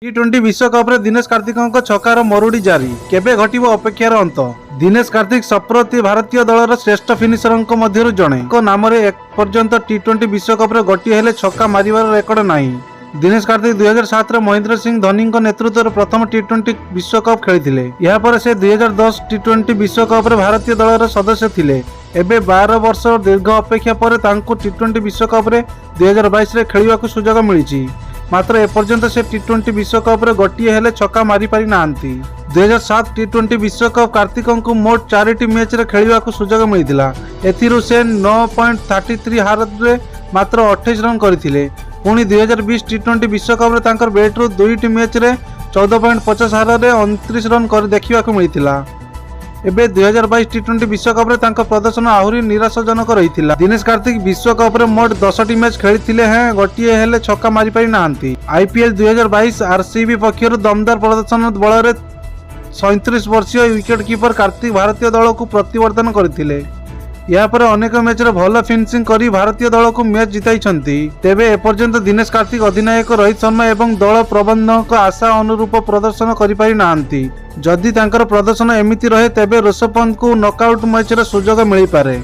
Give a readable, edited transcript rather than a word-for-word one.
ଟି-20 ବିଶ୍ୱକପରେ ଦିନେଶ କାର୍ତ୍ତିକଙ୍କ ଛକାର ମରୁଡ଼ି ଜାରି, କେବେ ଘଟିବ ଅପେକ୍ଷାର ଅନ୍ତ? ଦିନେଶ କାର୍ତ୍ତିକ ସମ୍ପ୍ରତି ଭାରତୀୟ ଦଳର ଶ୍ରେଷ୍ଠ ଫିନିସରଙ୍କ ମଧ୍ୟରୁ ଜଣେ। ତାଙ୍କ ନାମରେ ଏପର୍ଯ୍ୟନ୍ତ ଟି-20 ବିଶ୍ୱକପରେ ଗୋଟିଏ ହେଲେ ଛକା ମାରିବାର ରେକର୍ଡ ନାହିଁ। ଦିନେଶ କାର୍ତ୍ତିକ 2007ରେ ମହେନ୍ଦ୍ର ସିଂ ଧୋନିଙ୍କ ନେତୃତ୍ୱରେ ପ୍ରଥମ ଟି-20 ବିଶ୍ୱକପ୍ ଖେଳିଥିଲେ। ଏହାପରେ ସେ 2010 ଟି-20 ବିଶ୍ୱକପରେ ଭାରତୀୟ ଦଳର ସଦସ୍ୟ ଥିଲେ। ଏବେ 12 ବର୍ଷ ଦୀର୍ଘ ଅପେକ୍ଷା ପରେ ତାଙ୍କୁ ଟି-20 ବିଶ୍ୱକପରେ 2022ରେ ଖେଳିବାକୁ ସୁଯୋଗ ମିଳିଛି। ମାତ୍ର ଏପର୍ଯ୍ୟନ୍ତ ସେ ଟି-20 ବିଶ୍ୱକପରେ ଗୋଟିଏ ହେଲେ ଛକା ମାରିପାରି ନାହାନ୍ତି। 2007 ଟି-20 ବିଶ୍ୱକପ୍ କାର୍ତ୍ତିକଙ୍କୁ ମୋଟ ଚାରିଟି ମ୍ୟାଚରେ ଖେଳିବାକୁ ସୁଯୋଗ ମିଳିଥିଲା। ଏଥିରୁ ସେ 9.33 ହାରରେ ମାତ୍ର 28 ରନ୍ କରିଥିଲେ। ପୁଣି 2020 ଟି-20 ବିଶ୍ୱକପରେ ତାଙ୍କର ବ୍ୟାଟରୁ ଦୁଇଟି ମ୍ୟାଚରେ 14.50 ହାରରେ 29 ରନ୍ କରି ଦେଖିବାକୁ ମିଳିଥିଲା। ଏବେ 2022 ଟି-20 ବିଶ୍ୱକପରେ ତାଙ୍କ ପ୍ରଦର୍ଶନ ଆହୁରି ନିରାଶାଜନକ ରହିଥିଲା। ଦିନେଶ କାର୍ତ୍ତିକ ବିଶ୍ୱକପରେ ମୋଟ 10ଟି ମ୍ୟାଚ୍ ଖେଳିଥିଲେ ହେଁ ଗୋଟିଏ ହେଲେ ଛକା ମାରିପାରି ନାହାନ୍ତି। ଆଇପିଏଲ୍ 2022 ଆରସିବି ପକ୍ଷରୁ ଦମଦାର ପ୍ରଦର୍ଶନ ବଳରେ 37 ବର୍ଷୀୟ ୱିକେଟ୍ କିପର କାର୍ତ୍ତିକ ଭାରତୀୟ ଦଳକୁ ପ୍ରତ୍ୟାବର୍ତ୍ତନ କରିଥିଲେ। ଏହାପରେ ଅନେକ ମ୍ୟାଚରେ ଭଲ ଫିନିସିଂ କରି ଭାରତୀୟ ଦଳକୁ ମ୍ୟାଚ୍ ଜିତାଇଛନ୍ତି। ତେବେ ଏପର୍ଯ୍ୟନ୍ତ ଦିନେଶ କାର୍ତ୍ତିକ ଅଧିନାୟକ ରୋହିତ ଶର୍ମା ଏବଂ ଦଳ ପ୍ରବନ୍ଧକଙ୍କ ଆଶା ଅନୁରୂପ ପ୍ରଦର୍ଶନ କରିପାରି ନାହାନ୍ତି। ଯଦି ତାଙ୍କର ପ୍ରଦର୍ଶନ ଏମିତି ରହେ, ତେବେ ଋଷଭ ପନ୍ତଙ୍କୁ ନକଆଉଟ୍ ମ୍ୟାଚରେ ସୁଯୋଗ ମିଳିପାରେ।